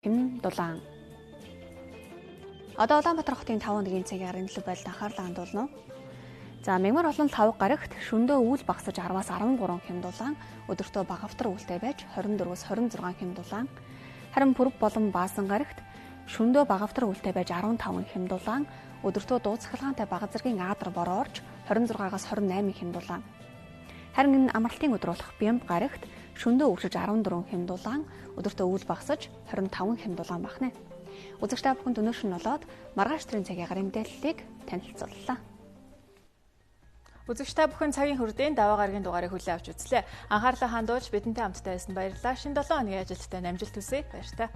Хэм дулаан. Одоо Улаанбаатар хотын 5 өдрийн цагийн төлөв байдалд анхаарлаа хандуулна. За, Мягмар болон Лхавг гарагт шөндөө үйл багасаж 10-аас 13 хэм дулаан, өдөртөө багавтар үүлтэй байж 24-өөс 26 хэм дулаан. Харин Пүрэв болон Баасан гарагт шөндөө багавтар үүлтэй байж 15 хэм дулаан, өдөртөө дуу цахилгаантай бага зэргийн аадар бороо орж 26-аас 28 хэм дулаан. Харин энэ амралтын өдөр болох Бямб гарагт шөндөө өвшиж 14 хэм дулаан, өдөртөө үйл багасаж 25 хэм дулаан бахна. Үзэгч та бүхэнд өнөө шөнө болоод маргааш өдрийн цагийн гарын мэдээллийг танилцууллаа. Үзэгч та бүхэн цагийн хүрдийн даваа гарагийн дугаарыг хүлээн авч үзлээ. Анхаарлаа хандуулж бидэнтэй хамтдаа байсан баярлалаа. Шинэ 7 хоногийн ажилттай амжилт хүсье. Баяртай.